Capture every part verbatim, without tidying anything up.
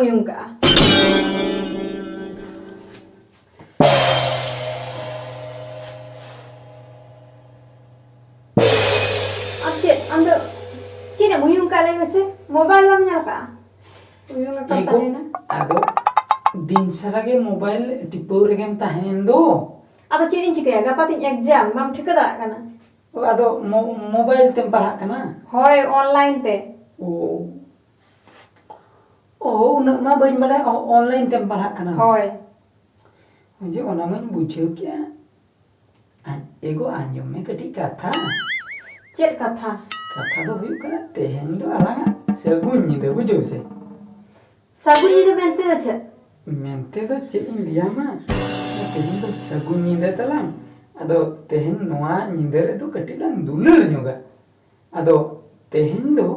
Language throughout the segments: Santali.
ᱩᱭᱩᱝ ᱠᱟᱜᱼᱟ᱾ ᱟᱢ ᱪᱮᱫ, ᱟᱢ ᱫᱚ ᱪᱮᱫ ᱮᱢ ᱩᱭᱩᱝ ᱠᱟᱜᱼᱟ ᱞᱟᱹᱭ ᱢᱮᱥᱮ? ᱢᱳᱵᱟᱭᱤᱞ ᱵᱟᱢ ᱧᱮᱞ ᱠᱟᱜᱼᱟ? ᱩᱭᱩᱝ ᱟᱠᱟᱢ ᱮ ᱜᱚ, ᱛᱟᱦᱮᱱᱟ᱾ ᱟᱫᱚ ᱫᱤᱱ ᱥᱟᱨᱟ ᱜᱮ ᱢᱳᱵᱟᱭᱤᱞ ᱴᱤᱯᱟᱹᱣ ᱨᱮᱜᱮᱢ ᱛᱟᱦᱮᱸᱭᱮᱱ ᱫᱚ᱾ ᱟᱫᱚ ᱪᱮᱫ ᱤᱧ ᱪᱤᱠᱟᱹᱭᱟ? ᱜᱟᱯᱟ ᱛᱤᱧ ᱮᱠᱡᱟᱢ, ᱵᱟᱢ ᱴᱷᱤᱠᱟᱹ ᱫᱟᱲᱮᱭᱟᱜ ᱠᱟᱱᱟ? ᱚ, ᱟᱫᱚ ᱢᱳ-, ᱢᱳᱵᱟᱭᱤᱞ ᱛᱮᱢ ᱯᱟᱲᱦᱟᱜ ᱠᱟᱱᱟ? ᱦᱳᱭ, ᱚᱱᱞᱟᱭᱤᱱ ᱛᱮ᱾ ᱚ᱾ ᱚ, ᱩᱱᱟᱹᱜ ᱢᱟ ᱵᱟᱹᱧ ᱵᱟᱲᱟᱭᱟ, ᱚ-, ᱚᱱᱞᱟᱭᱤᱱ ᱛᱮᱢ ᱯᱟᱲᱦᱟᱜ ᱠᱟᱱᱟ? ᱦᱳᱭ᱾ ᱦᱳᱭ ᱡᱮ, ᱚᱱᱟ ᱢᱟᱧ ᱵᱩᱡᱷᱟᱹᱣ ᱠᱮᱜᱼᱟ᱾ ᱟᱡ ᱮ ᱜᱚ, ᱟᱸᱡᱚᱢ ᱢᱮ ᱠᱟᱹᱴᱤᱡ ᱠᱟᱛᱷᱟ᱾ ᱪᱮᱫ ᱠᱟᱛᱷᱟ? ᱠᱟᱛᱷᱟ ᱫᱚ ᱦᱩᱭᱩᱜ ᱠᱟᱱᱟ, ᱛᱮᱦᱮᱧ ᱫᱚ ᱟᱞᱟᱝᱟᱜ ᱥᱟᱹᱜᱩᱱ ᱧᱤᱫᱟᱹ, ᱵᱩᱡᱷᱟᱹᱣ ᱥᱮ? ᱥᱟᱹᱜᱩᱱ ᱧᱤᱫᱟᱹ ᱢᱮᱱᱛᱮ ᱫᱚ ᱪᱮᱫ? ᱢᱮᱱᱛᱮ ᱫᱚ ᱪᱮᱫ ᱤᱧ ᱞᱟᱹᱭᱟᱢᱟ, ᱛᱮᱦᱮᱧ ᱫᱚ ᱥᱟᱹᱜᱩᱱ ᱧᱤᱫᱟᱹ ᱛᱟᱞᱟᱝ᱾ ᱟᱫᱚ ᱛᱮᱦᱮᱧ ᱱᱚᱣᱟ ᱧᱤᱫᱟᱹ ᱨᱮᱫᱚ ᱠᱟᱹᱴᱤᱡ ᱞᱟᱝ ᱫᱩᱞᱟᱹᱲ ᱧᱚᱜᱟ᱾ ᱟᱫᱚ ᱛᱮᱦᱮᱧ ᱫᱚ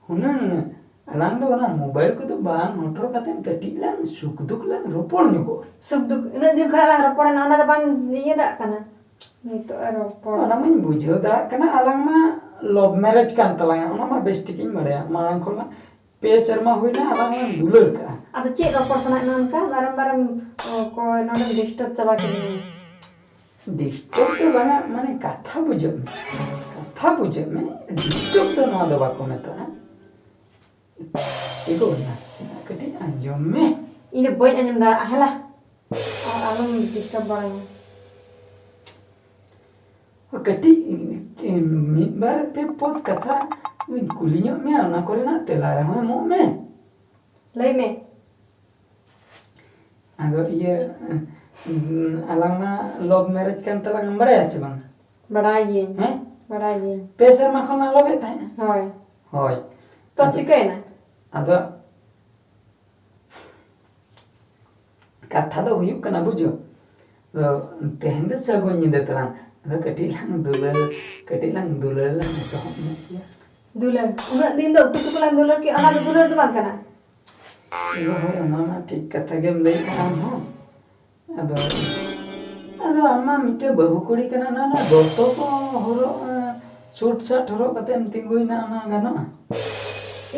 ᱦᱩᱱᱟᱹᱝ ᱟᱞᱟᱝ ᱫᱚ ᱚᱱᱟ ᱢᱳᱵᱟᱭᱤᱞ ᱠᱚᱫᱚ ᱵᱟᱝ ᱦᱚᱴᱚᱨ ᱠᱟᱛᱮ ᱠᱟᱹᱴᱤᱡ ᱞᱟᱝ ᱥᱩᱠ ᱫᱩᱠ ᱞᱟᱝ ᱨᱚᱯᱚᱲ ᱧᱚᱜᱚᱜᱼᱟ᱾ ᱥᱩᱠ ᱫᱩᱠ, ᱩᱱᱟᱹᱜ ᱫᱤᱱ ᱠᱷᱚᱱ ᱞᱟᱝ ᱨᱚᱯᱚᱲ ᱮᱱᱟ, ᱚᱱᱟ ᱫᱚ ᱵᱟᱝ ᱤᱭᱟᱹ ᱫᱟᱲᱮᱭᱟᱜ ᱠᱟᱱᱟ᱾ ᱱᱤᱛᱚᱜ ᱮ ᱨᱚᱯᱚᱲ᱾ ᱚᱱᱟ ᱢᱟᱧ ᱵᱩᱡᱷᱟᱹᱣ ᱫᱟᱲᱮᱭᱟᱜ ᱠᱟᱱᱟ, ᱟᱞᱟᱝ ᱢᱟ ᱞᱚᱵᱷ ᱢᱮᱨᱮᱡᱽ ᱠᱟᱱ ᱛᱟᱞᱟᱝᱟ, ᱚᱱᱟ ᱢᱟ ᱵᱮᱥ ᱴᱷᱤᱠᱤᱧ ᱵᱟᱲᱟᱭᱟ᱾ ᱢᱟᱲᱟᱝ ᱠᱷᱚᱱ ᱢᱟ ᱯᱮ ᱥᱮᱨᱢᱟ ᱦᱩᱭᱱᱟ ᱟᱞᱟᱝ ᱞᱟᱝ ᱫᱩᱞᱟᱹᱲ ᱠᱟᱜᱼᱟ᱾ ᱟᱫᱚ ᱪᱮᱫ ᱨᱚᱯᱚᱲ ᱥᱟᱱᱟᱭᱮᱫ ᱢᱮᱭᱟ ᱚᱱᱠᱟ? ᱵᱟᱨᱚᱢ ᱵᱟᱨᱚᱢ, ᱚ, ᱚᱠᱚᱭ ᱱᱚᱰᱮᱢ ᱰᱤᱥᱴᱟᱵ ᱪᱟᱵᱟ ᱠᱤᱫᱤᱧᱟ᱾ ᱰᱤᱥᱴᱟᱵ ᱫᱚ ᱵᱟᱝᱟ, ᱢᱟᱱᱮ ᱠᱟᱛᱷᱟ ᱵᱩᱡᱷᱟᱹᱜ ᱢᱮ, ᱠᱟᱛᱷᱟ ᱵᱩᱡᱷᱟᱹᱜ ᱢᱮ, ᱰᱤᱥᱴᱟᱵ ᱫᱚ ᱱᱚᱣᱟ ᱫᱚ ᱵᱟᱠᱚ ᱢᱮᱛᱟᱜᱼᱟ᱾ ᱮ ᱜᱚ, ᱱᱟᱥᱮᱱᱟᱜ ᱠᱟᱹᱴᱤᱡ ᱟᱸᱡᱚᱢ ᱢᱮ᱾ ᱤᱧ ᱫᱚ ᱵᱟᱹᱧ ᱟᱸᱡᱚᱢ ᱫᱟᱲᱮᱭᱟᱜᱼᱟ, ᱦᱮᱞᱟ᱾ ᱟᱨ ᱟᱞᱚᱢ ᱰᱤᱥᱴᱟᱵ ᱵᱟᱲᱟᱧᱟ᱾ ᱠᱟᱹᱴᱤᱡ ᱢᱤᱫ ᱵᱟᱨ ᱯᱮ ᱯᱚᱫ ᱠᱟᱛᱷᱟ ᱠᱩᱞᱤ ᱧᱚᱜ ᱢᱮᱭᱟ, ᱚᱱᱟ ᱠᱚᱨᱮᱱᱟᱜ ᱛᱮᱞᱟ ᱨᱮᱦᱚᱸ ᱮᱢᱚᱜ ᱢᱮ᱾ ᱞᱟᱹᱭ ᱢᱮ᱾ ᱟᱫᱚ ᱤᱭᱟᱹ, ᱩᱸ, ᱟᱞᱟᱝ ᱢᱟ ᱞᱚᱵᱷ ᱢᱮᱨᱮᱡᱽ ᱠᱟᱱ ᱛᱟᱞᱟᱝ, ᱮᱢ ᱵᱟᱲᱟᱭᱟ ᱪᱮ ᱵᱟᱝ? ᱵᱟᱲᱟᱭ ᱜᱤᱭᱟᱹᱧ᱾ ᱦᱮᱸ? ᱵᱟᱲᱟᱭ ᱜᱤᱭᱟᱹᱧ᱾ ᱯᱮ ᱥᱮᱨᱢᱟ ᱠᱷᱚᱱ ᱞᱟᱝ ᱞᱚᱵᱷ ᱮᱫ ᱛᱟᱦᱮᱸᱜᱼᱟ? ᱦᱳᱭ᱾ ᱦᱳᱭ᱾ ᱛᱚ ᱟᱫᱚ, ᱪᱤᱠᱟᱹᱭᱮᱱᱟ? ᱟᱫᱚ ᱠᱟᱛᱷᱟ ᱫᱚ ᱦᱩᱭᱩᱜ ᱠᱟᱱᱟ, ᱵᱩᱡᱷᱟᱹᱣ, ᱟᱫᱚ ᱛᱮᱦᱮᱧ ᱫᱚ ᱥᱟᱹᱜᱩᱱ ᱧᱤᱫᱟᱹ ᱛᱟᱞᱟᱝ, ᱟᱫᱚ ᱠᱟᱹᱴᱤᱡ ᱞᱟᱝ ᱫᱩᱞᱟᱹᱲ, ᱠᱟᱹᱴᱤᱡ ᱞᱟᱝ ᱫᱩᱞᱟᱹᱲ ᱞᱟᱝ ᱮᱛᱚᱦᱚᱵ ᱧᱚᱜ ᱠᱮᱭᱟ᱾ ᱫᱩᱞᱟᱹᱲ? ᱩᱱᱟᱹᱜ ᱫᱤᱱ ᱫᱚ ᱩᱠᱩ ᱪᱩᱠᱩ ᱞᱟᱝ ᱫᱩᱞᱟᱹᱲ ᱠᱮᱜᱼᱟ, ᱚᱱᱟ ᱫᱚ ᱫᱩᱞᱟᱹᱲ ᱫᱚ ᱵᱟᱝ ᱠᱟᱱᱟ᱾ ᱤᱭᱟᱹ, ᱦᱳᱭ, ᱚᱱᱟ ᱢᱟ ᱴᱷᱤᱠ ᱠᱟᱛᱷᱟ ᱜᱮᱢ ᱞᱟᱹᱭ ᱠᱟᱜᱼᱟ ᱟᱢ ᱦᱚᱸ᱾ ᱟᱫᱚ, ᱟᱫᱚ ᱟᱢ ᱢᱟ ᱢᱤᱫᱴᱮᱱ ᱵᱟᱹᱦᱩ ᱠᱩᱲᱤ ᱠᱟᱱᱟ, ᱚᱱᱟ, ᱚᱱᱟ ᱫᱚᱛᱚ ᱠᱚ ᱦᱚᱨᱚᱜ, ᱮ, ᱥᱩᱴ ᱥᱟᱴ ᱦᱚᱨᱚᱜ ᱠᱟᱛᱮ ᱮᱢ ᱛᱤᱸᱜᱩᱭᱮᱱᱟ, ᱚᱱᱟ ᱜᱟᱱᱚᱜᱼᱟ?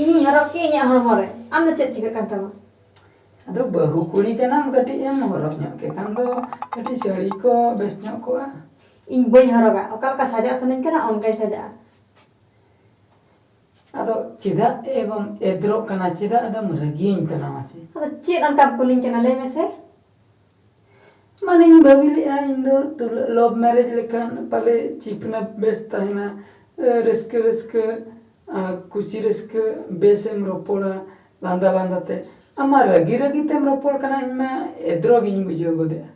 ᱤᱧᱤᱧ ᱦᱚᱨᱚᱜ ᱠᱮᱜ ᱤᱧᱟᱹᱜ ᱦᱚᱲᱢᱚ ᱨᱮ, ᱟᱢ ᱫᱚ ᱪᱮᱫ ᱪᱤᱠᱟᱹᱜ ᱠᱟᱱ ᱛᱟᱢᱟ? ᱟᱫᱚ ᱵᱟᱹᱦᱩ ᱠᱩᱲᱤ ᱠᱟᱱᱟᱢ, ᱠᱟᱹᱴᱤᱡ ᱮᱢ ᱦᱚᱨᱚᱜ ᱧᱚᱜ ᱠᱮ ᱠᱷᱟᱱ ᱫᱚ ᱠᱟᱹᱴᱤᱡ ᱥᱟᱹᱲᱤ ᱠᱚ ᱵᱮᱥ ᱧᱚᱜ ᱠᱚᱜᱼᱟ᱾ ᱤᱧ ᱵᱟᱹᱧ ᱦᱚᱨᱚᱜᱟ, ᱚᱠᱟ ᱞᱮᱠᱟ ᱥᱟᱡᱟᱜ ᱥᱟᱱᱟᱧ ᱠᱟᱱᱟ ᱚᱱᱠᱟᱧ ᱥᱟᱡᱟᱜᱼᱟ᱾ ᱟᱫᱚ ᱪᱮᱫᱟᱜ ᱮᱜᱳᱢ ᱮᱫᱽᱨᱚᱜ ᱠᱟᱱᱟ, ᱪᱮᱫᱟᱜ ᱟᱫᱚᱢ ᱨᱟᱹᱜᱤᱭᱟᱹᱧ ᱠᱟᱱᱟ ᱢᱟᱥᱮ? ᱟᱫᱚ ᱪᱮᱫ ᱚᱱᱠᱟᱢ ᱠᱩᱞᱤᱧ ᱠᱟᱱᱟ ᱞᱟᱹᱭ ᱢᱮᱥᱮ? ᱢᱟᱱᱮᱧ ᱵᱷᱟᱹᱵᱤ ᱞᱮᱫᱼᱟ ᱤᱧ ᱫᱚ ᱞᱚᱵᱷ ᱢᱮᱨᱮᱡᱽ ᱞᱮᱠᱷᱟᱱ ᱯᱟᱞᱮ ᱪᱤᱯᱱᱟᱹᱯ ᱵᱮᱥ ᱛᱟᱦᱮᱱᱟ, ᱮ, ᱨᱟᱹᱥᱠᱟᱹ ᱨᱟᱹᱥᱠᱟᱹ, ᱟ, ᱠᱩᱥᱤ ᱨᱟᱹᱥᱠᱟᱹ ᱵᱮᱥᱮᱢ ᱨᱚᱯᱚᱲᱟ ᱞᱟᱸᱫᱟ ᱞᱟᱸᱫᱟ ᱛᱮ᱾ ᱟᱢ ᱢᱟ ᱨᱟᱹᱜᱤ ᱨᱟᱹᱜᱤ ᱛᱮᱢ ᱨᱚᱯᱚᱲ ᱠᱟᱱᱟ, ᱤᱧ ᱢᱟ ᱮᱫᱽᱨᱚ ᱜᱤᱧ ᱵᱩᱡᱷᱟᱹᱣ ᱜᱚᱫᱮᱜᱼᱟ᱾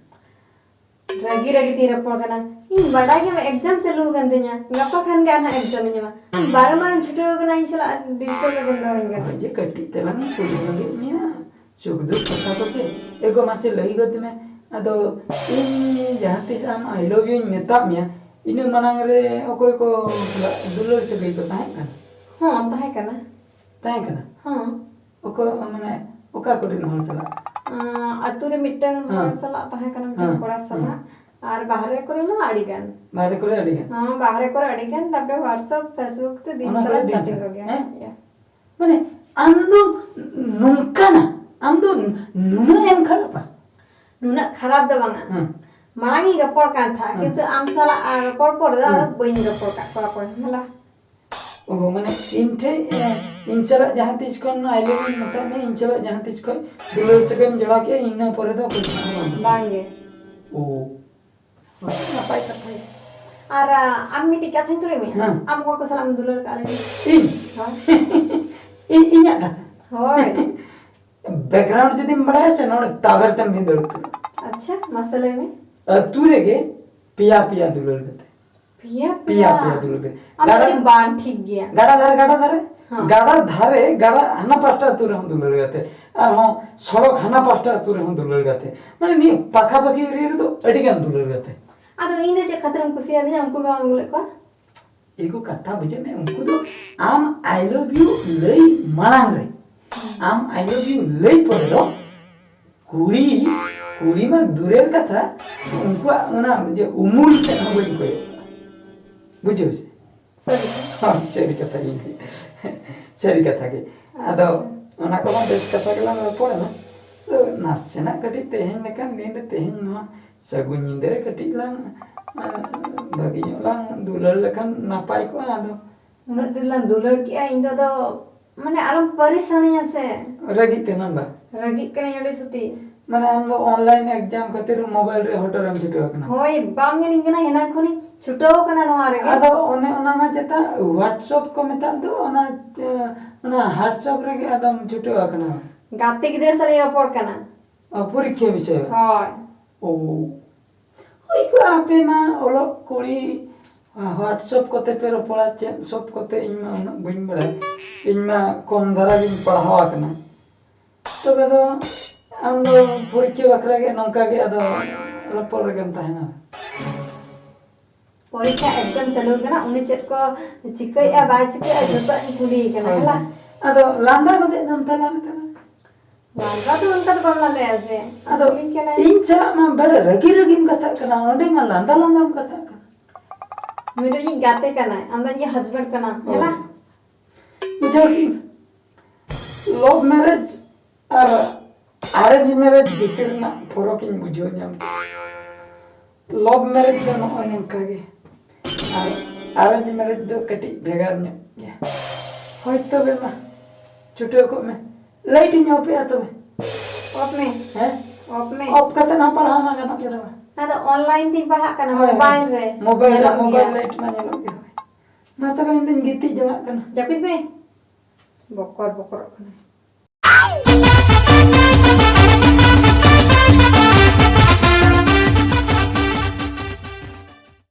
ᱨᱟᱹᱜᱤ ᱨᱟᱹᱜᱤ ᱛᱤᱧ ᱨᱚᱯᱚᱲ ᱠᱟᱱᱟ? ᱤᱧ ᱵᱟᱰᱟᱭ ᱜᱮᱭᱟᱢ exam ᱪᱟᱹᱞᱩ ᱟᱠᱟᱱ ᱛᱤᱧᱟ, ᱜᱟᱯᱟ ᱠᱷᱟᱱ ᱜᱮ ᱟᱨᱦᱚᱸ exam ᱤᱧ ᱮᱢᱟ᱾ ᱟᱢ ᱵᱟᱨᱚ ᱢᱟᱨᱮᱢ ᱪᱷᱩᱴᱟᱹᱣ ᱟᱠᱟᱱᱟ ᱤᱧ ᱥᱟᱞᱟᱜ disturb ᱨᱮ ᱵᱚᱱᱫᱚ ᱟᱹᱧ ᱠᱟᱱᱟ᱾ ᱦᱳᱭ ᱡᱮ ᱠᱟᱹᱴᱤᱡ ᱛᱮᱞᱟᱝ ᱤᱧ ᱠᱩᱞᱤ ᱞᱟᱹᱜᱤᱫ ᱢᱮᱭᱟ, ᱥᱩᱠ ᱫᱩᱠ ᱠᱟᱛᱷᱟ ᱠᱚᱜᱮ᱾ ᱮ ᱜᱳ ᱢᱟᱥᱮ ᱞᱟᱹᱭ ᱜᱚᱫ ᱢᱮ, ᱟᱫᱚ ᱤᱧ ᱡᱟᱦᱟᱸ ᱛᱤᱥ ᱟᱢ I love you ᱤᱧ ᱢᱮᱛᱟᱫ ᱢᱮᱭᱟ, ᱤᱱᱟᱹ ᱢᱟᱲᱟᱝ ᱨᱮ ᱚᱠᱚᱭ ᱠᱚ ᱥᱟᱞᱟᱜ ᱫᱩᱞᱟᱹᱲ ᱥᱟᱹᱜᱟᱹᱭ ᱠᱚ ᱛᱟᱦᱮᱸ ᱠᱟᱱᱟ? ᱦᱚᱸ, ᱛᱟᱦᱮᱸ ᱠᱟᱱᱟ᱾ ᱛᱟᱦᱮᱸ ᱠᱟᱱᱟ? ᱦᱚᱸ᱾ ᱚᱠᱚᱭ, ᱢᱟᱱᱮ, ᱚᱠᱟ ᱠᱚᱨᱮᱱ ᱦᱚᱲ ᱥᱟᱞᱟᱜ? ᱟᱸ, ᱟᱹᱛᱩ ᱨᱮ ᱢᱤᱫᱴᱟᱝ ᱦᱚᱲ ᱦᱮᱸ᱾ ᱥᱟᱞᱟᱜ ᱛᱟᱦᱮᱸ ᱠᱟᱱᱟ, ᱢᱤᱫᱴᱟᱝ ᱦᱮᱸ᱾ ᱠᱚᱲᱟ ᱦᱮᱸ᱾ ᱥᱟᱞᱟᱜ᱾ ᱟᱨ ᱵᱟᱦᱨᱮ ᱠᱚᱨᱮ ᱢᱟ ᱟᱹᱰᱤ ᱜᱟᱱ᱾ ᱵᱟᱦᱨᱮ ᱠᱚᱨᱮ ᱟᱹᱰᱤ ᱜᱟᱱ? ᱦᱚᱸ, ᱵᱟᱦᱨᱮ ᱠᱚᱨᱮ ᱟᱹᱰᱤ ᱜᱟᱱ, ᱛᱟᱨᱯᱚᱨᱮ WhatsApp, Facebook ᱛᱮ ᱫᱤᱱ ᱚᱱᱟ ᱥᱟᱞᱟᱜ ᱠᱚᱨᱮ ᱫᱤᱱ chatting ᱠᱷᱟᱱ᱾ ᱠᱚᱜᱮ᱾ ᱦᱮᱸ? ᱤᱭᱟᱹ᱾ ᱢᱟᱱᱮ, ᱟᱢ ᱫᱚ ᱱᱚᱝᱠᱟᱱᱟ, ᱟᱢ ᱫᱚ ᱱᱩᱱᱟᱹᱜ ᱮᱢ ᱠᱷᱟᱨᱟᱯᱟ? ᱱᱩᱱᱟᱹᱜ ᱠᱷᱟᱨᱟᱯ ᱫᱚ ᱵᱟᱝᱟ᱾ ᱦᱮᱸ᱾ ᱢᱟᱲᱟᱝ ᱤᱧ ᱨᱚᱯᱚᱲ ᱠᱟᱱ ᱛᱟᱦᱮᱸᱫ, ᱦᱮᱸ᱾ ᱠᱤᱱᱛᱩ ᱟᱢ ᱥᱟᱞᱟᱜ, ᱟᱨ, ᱨᱚᱯᱚᱲ ᱯᱚᱨ ᱫᱚ ᱟᱫᱚ ᱦᱮᱸ᱾ ᱵᱟᱹᱧ ᱨᱚᱯᱚᱲ ᱠᱟᱜ ᱠᱚᱣᱟ ᱚᱠᱚᱭ ᱦᱚᱸ, ᱦᱮᱞᱟ᱾ ᱚ, ᱢᱟᱱᱮ ᱤᱧ ᱴᱷᱮᱡ, ᱮ, ᱤᱧ ᱥᱟᱞᱟᱜ ᱡᱟᱦᱟᱸ ᱛᱤᱥ ᱠᱷᱚᱱ I love you ᱢᱮᱛᱟᱜ ᱢᱮ, ᱤᱧ ᱥᱟᱞᱟᱜ ᱡᱟᱦᱟᱸ ᱛᱤᱥ ᱠᱷᱚᱱ ᱫᱩᱞᱟᱹᱲ ᱥᱟᱹᱜᱟᱹᱭᱮᱢ ᱡᱚᱲᱟᱣ ᱠᱮᱜᱼᱟ, ᱤᱱᱟᱹ ᱯᱚᱨᱮ ᱫᱚ ᱚᱠᱚᱭ ᱥᱟᱞᱟᱜ ᱦᱚᱸ ᱵᱟᱝ? ᱵᱟᱝᱜᱮ᱾ ᱚ, ᱱᱟᱯᱟᱭ ᱠᱟᱛᱷᱟ ᱜᱮ᱾ ᱟᱨ, ᱟ, ᱟᱢ ᱢᱤᱫᱴᱤᱡ ᱠᱟᱛᱷᱟᱧ ᱠᱩᱞᱤ ᱢᱮᱭᱟ? ᱦᱮᱸ᱾ ᱟᱢ ᱚᱠᱚᱭ ᱠᱚ ᱥᱟᱞᱟᱜ ᱮᱢ ᱫᱩᱞᱟᱹᱲ ᱠᱟᱜᱼᱟ, ᱞᱟᱹᱭ ᱢᱮ? ᱤᱧ? ᱦᱳᱭ᱾ ᱤᱧ, ᱤᱧᱟᱹᱜ ᱠᱟᱛᱷᱟ? ᱦᱳᱭ᱾ Background ᱡᱩᱫᱤᱢ ᱵᱟᱲᱟᱭᱟ ᱥᱮ, ᱱᱚᱰᱮ ᱛᱟᱵᱮᱨ ᱛᱮᱢ ᱵᱷᱤᱸᱫᱟᱹᱲ ᱩᱛᱟᱹᱨᱚᱜᱼᱟ᱾ ᱟᱪᱪᱷᱟ, ᱢᱟᱥᱮ ᱞᱟᱹᱭ ᱢᱮ᱾ ᱟᱹᱛᱩ ᱨᱮᱜᱮ ᱯᱮᱭᱟ ᱯᱮᱭᱟ ᱫᱩᱞᱟᱹᱲ ᱠᱟᱛᱮ᱾ ᱯᱮᱭᱟ ᱯᱮᱭᱟ ᱯᱮᱭᱟ? ᱯᱮᱭᱟ ᱫᱩᱞᱟᱹᱲ ᱠᱟᱛᱮ᱾ ᱟᱢ ᱜᱟᱰᱟ, ᱫᱚ ᱵᱟᱝ ᱴᱷᱤᱠ ᱜᱮᱭᱟ᱾ ᱜᱟᱰᱟ ᱫᱷᱟᱨᱮ, ᱜᱟᱰᱟ ᱫᱷᱟᱨᱮ, ᱦᱮᱸ᱾ ᱜᱟᱰᱟ ᱫᱷᱟᱨᱮ, ᱜᱟᱰᱟ ᱦᱟᱱᱟ ᱯᱟᱥᱴᱟ ᱟᱹᱛᱩ ᱨᱮᱦᱚᱸ ᱫᱩᱞᱟᱹᱲ ᱠᱟᱛᱮ, ᱟᱨᱦᱚᱸ ᱥᱚᱲᱚᱠ ᱦᱟᱱᱟ ᱯᱟᱥᱴᱟ ᱟᱹᱛᱩ ᱨᱮᱦᱚᱸ ᱫᱩᱞᱟᱹᱲ ᱠᱟᱛᱮ, ᱢᱟᱱᱮ ᱱᱤᱭᱟᱹ ᱯᱟᱠᱷᱟ ᱯᱟᱠᱷᱤ area ᱨᱮᱫᱚ ᱟᱹᱰᱤ ᱜᱟᱱ ᱫᱩᱞᱟᱹᱲ ᱠᱟᱛᱮ᱾ ᱟᱫᱚ ᱤᱧ ᱫᱚ ᱪᱮᱫ ᱠᱷᱟᱹᱛᱤᱨᱮᱢ ᱠᱩᱥᱤᱭᱟᱫᱤᱧᱟ, ᱩᱱᱠᱩ ᱜᱮ ᱵᱟᱢ ᱟᱹᱜᱩ ᱞᱮᱫ ᱠᱚᱣᱟ? ᱮᱜᱳ ᱠᱟᱛᱷᱟ ᱵᱩᱡᱷᱟᱹᱜ ᱢᱮ, ᱩᱱᱠᱩ ᱫᱚ ᱟᱢ I love you ᱞᱟᱹᱭ ᱢᱟᱲᱟᱝ ᱨᱮ, ᱟᱢ I love you ᱞᱟᱹᱭ ᱯᱚᱨᱮ ᱫᱚ ᱠᱩᱲᱤ, ᱠᱩᱲᱤ ᱢᱟ ᱫᱩᱨᱮᱨ ᱠᱟᱛᱷᱟ, ᱩᱱᱠᱩᱣᱟᱜ ᱚᱱᱟ ᱡᱮ ᱩᱢᱩᱞ ᱥᱮᱫ ᱦᱚᱸ ᱵᱟᱹᱧ ᱠᱚᱭᱚᱜ ᱠᱟᱜᱼᱟ᱾ ᱵᱩᱡᱷᱟᱹᱣ ᱥᱮ? ᱥᱟᱹᱨᱤ ᱠᱟᱛᱷᱟ᱾ ᱦᱳᱭ, ᱥᱟᱹᱨᱤ ᱠᱟᱛᱷᱟ ᱜᱤᱧ ᱞᱟᱹᱭᱟ᱾ ᱥᱟᱹᱨᱤ ᱠᱟᱛᱷᱟ ᱜᱮ᱾ ᱟᱫᱚ ᱟᱪᱪᱷᱟ᱾ ᱚᱱᱟ ᱠᱚᱢᱟ ᱵᱮᱥ ᱠᱟᱛᱷᱟ ᱜᱮᱞᱟᱝ ᱨᱚᱯᱚᱲ ᱮᱱᱟ᱾ ᱛᱚ ᱱᱟᱥᱮᱱᱟᱜ ᱠᱟᱹᱴᱤᱡ ᱛᱮᱦᱮᱧ ᱞᱮᱠᱟᱱ ᱫᱤᱱ ᱨᱮ, ᱛᱮᱦᱮᱧ ᱱᱚᱣᱟ ᱥᱟᱹᱜᱩᱱ ᱧᱤᱫᱟᱹ ᱨᱮ ᱠᱟᱹᱴᱤᱡ ᱞᱟᱝ, ᱟᱸ, ᱵᱷᱟᱹᱜᱤ ᱧᱚᱜ ᱞᱟᱝ ᱫᱩᱞᱟᱹᱲ ᱞᱮᱠᱷᱟᱱ ᱱᱟᱯᱟᱭ ᱠᱚᱜᱼᱟ᱾ ᱟᱫᱚ ᱩᱱᱟᱹᱜ ᱫᱤᱱ ᱞᱟᱝ ᱫᱩᱞᱟᱹᱲ ᱠᱮᱜᱼᱟ, ᱤᱧ ᱫᱚ ᱟᱫᱚ, ᱢᱟᱱᱮ, ᱟᱞᱚᱢ ᱯᱟᱹᱨᱤᱥᱟᱹᱱᱤᱧᱟ ᱥᱮ᱾ ᱨᱟᱹᱜᱤᱜ ᱠᱟᱱᱟᱢ ᱵᱟ? ᱨᱟᱹᱜᱤᱜ ᱠᱟᱹᱱᱟᱹᱧ ᱟᱹᱰᱤ ᱥᱚᱛᱤ᱾ ᱢᱟᱱᱮ, ᱟᱢ ᱫᱚ online exam ᱠᱷᱟᱹᱛᱤᱨ mobile ᱨᱮ ᱦᱚᱴᱚᱨ ᱮᱢ ᱪᱷᱩᱴᱟᱹᱣ ᱟᱠᱟᱱᱟ? ᱦᱳᱭ, ᱵᱟᱢ ᱧᱮᱞᱤᱧ ᱠᱟᱱᱟ, ᱦᱮᱱᱟᱝ ᱠᱷᱚᱱᱤᱧ ᱪᱷᱩᱴᱟᱹᱣ ᱟᱠᱟᱱᱟ ᱱᱚᱣᱟ ᱨᱮᱜᱮ᱾ ᱟᱫᱚ ᱚᱱᱮ ᱚᱱᱟ ᱢᱟ ᱪᱮᱛᱟ WhatsApp ᱠᱚ ᱢᱮᱛᱟᱜ ᱫᱚ, ᱚᱱᱟ, ᱚᱱᱟ WhatsApp ᱨᱮᱜᱮ ᱟᱫᱚᱢ ᱪᱷᱩᱴᱟᱹᱣ ᱟᱠᱟᱱᱟ᱾ ᱜᱟᱛᱮ ᱜᱤᱫᱽᱨᱟᱹ ᱥᱟᱞᱟᱜ ᱤᱧ ᱨᱚᱯᱚᱲ ᱠᱟᱱᱟ᱾ ᱚ, ᱯᱚᱨᱤᱠᱠᱷᱟ ᱵᱤᱥᱚᱭ? ᱦᱳᱭ᱾ ᱳ᱾ ᱦᱩᱭ ᱠᱚᱜᱼᱟ, ᱟᱯᱮ ᱢᱟ ᱚᱞᱚᱜ ᱠᱩᱲᱤ, WhatsApp ᱠᱚᱛᱮ ᱯᱮ ᱨᱚᱯᱚᱲᱟ, ᱪᱮᱫ ᱥᱚᱵ ᱠᱚᱛᱮ, ᱤᱧ ᱢᱟ ᱩᱱᱟᱹᱜ ᱵᱟᱹᱧ ᱵᱟᱲᱟᱭᱟ᱾ ᱤᱧ ᱢᱟ ᱠᱚᱢ ᱫᱷᱟᱨᱟ ᱜᱤᱧ ᱯᱟᱲᱦᱟᱣ ᱟᱠᱟᱱᱟ᱾ ᱛᱚᱵᱮ ᱫᱚ ᱟᱢ ᱫᱚ ᱯᱚᱨᱤᱠᱠᱷᱟ ᱵᱟᱠᱷᱨᱟ ᱜᱮ ᱱᱚᱝᱠᱟ ᱜᱮ ᱟᱫᱚ ᱨᱚᱯᱚᱲ ᱨᱮᱜᱮᱢ ᱛᱟᱦᱮᱱᱟ? ᱯᱚᱨᱤᱠᱠᱷᱟ exam ᱪᱟᱹᱞᱩ ᱠᱟᱱᱟ, ᱩᱱᱤ ᱪᱮᱫ ᱠᱚ ᱪᱤᱠᱟᱹᱭᱮᱫᱼᱟ ᱵᱟᱭ ᱪᱤᱠᱟᱹᱭᱮᱫᱼᱟ ᱡᱚᱛᱚ ᱤᱧ ᱠᱩᱞᱤᱭᱮ ᱠᱟᱱᱟ, ᱦᱳᱭ᱾ ᱦᱮᱞᱟ? ᱟᱫᱚ ᱞᱟᱸᱫᱟ ᱜᱚᱫᱮᱜ ᱫᱚᱢ ᱛᱟᱞᱟ ᱨᱮ ᱛᱟᱞᱟ ᱨᱮ᱾ ᱞᱟᱸᱫᱟ ᱫᱚ ᱚᱱᱠᱟ ᱫᱚ ᱵᱟᱢ ᱞᱟᱸᱫᱟᱭᱟ ᱥᱮ᱾ ᱟᱫᱚ ᱠᱩᱞᱤᱧ ᱠᱟᱱᱟᱭ᱾ ᱤᱧ ᱥᱟᱞᱟᱜ ᱢᱟ ᱵᱮᱲᱮ ᱨᱟᱹᱜᱤ ᱨᱟᱹᱜᱤᱢ ᱠᱟᱛᱷᱟᱜ ᱠᱟᱱᱟ, ᱚᱸᱰᱮ ᱢᱟ ᱞᱟᱸᱫᱟ ᱞᱟᱸᱫᱟᱢ ᱠᱟᱛᱷᱟᱜ ᱠᱟᱱᱟ᱾ ᱱᱩᱭ ᱫᱚ ᱤᱧᱤᱡ ᱜᱟᱛᱮ ᱠᱟᱱᱟᱭ, ᱟᱢ ᱫᱚ ᱤᱧᱤᱡ husband ᱠᱟᱱᱟᱢ, ᱦᱳᱭ᱾ ᱦᱮᱞᱟ? ᱵᱩᱡᱷᱟᱹᱣ ᱠᱤ? Love marriage ᱟᱨ arrange marriage ᱵᱷᱤᱛᱤᱨ ᱨᱮᱱᱟᱜ ᱯᱷᱚᱨᱚᱠ ᱤᱧ ᱵᱩᱡᱷᱟᱹᱣ ᱧᱟᱢ ᱠᱮᱫᱟ᱾ Love marriage ᱫᱚ ᱱᱚᱜᱼᱚᱭ ᱱᱚᱝᱠᱟ ᱜᱮ, ᱟᱨ arrange marriage ᱫᱚ ᱠᱟᱹᱴᱤᱡ ᱵᱷᱮᱜᱟᱨ ᱧᱚᱜ ᱜᱮᱭᱟ᱾ ᱦᱳᱭ, ᱛᱚᱵᱮ ᱢᱟ ᱪᱷᱩᱴᱟᱹᱣ ᱠᱚᱜ ᱢᱮ, light ᱤᱧ off ᱮᱜᱼᱟ ᱛᱚᱵᱮ᱾ Off ᱢᱮ᱾ ᱦᱮᱸ? Off ᱢᱮ᱾ Off ᱠᱟᱛᱮ ᱦᱚᱸ ᱯᱟᱲᱦᱟᱣ ᱢᱟ ᱜᱟᱱᱚᱜ ᱜᱮ ᱛᱚᱵᱮ᱾ ᱟᱫᱚ online ᱛᱤᱧ ᱯᱟᱲᱦᱟᱜ ᱠᱟᱱᱟ, ᱦᱳᱭ, ᱦᱳᱭ᱾ Mobile ᱨᱮ᱾ Mobile ᱨᱮ, ᱧᱮᱞᱚᱜ mobile ᱜᱮᱭᱟ᱾ Light ᱢᱟ ᱧᱮᱞᱚᱜ ᱜᱮ, ᱦᱳᱭ᱾ ᱢᱟ ᱛᱚᱵᱮ ᱤᱧ ᱫᱚᱧ ᱜᱤᱛᱤᱡ ᱡᱚᱝᱟᱜ ᱠᱟᱱᱟ᱾ ᱡᱟᱹᱯᱤᱫ ᱢᱮ᱾ ᱵᱚᱠᱚᱨ ᱵᱚᱠᱚᱨᱚᱜ ᱠᱟᱱᱟ᱾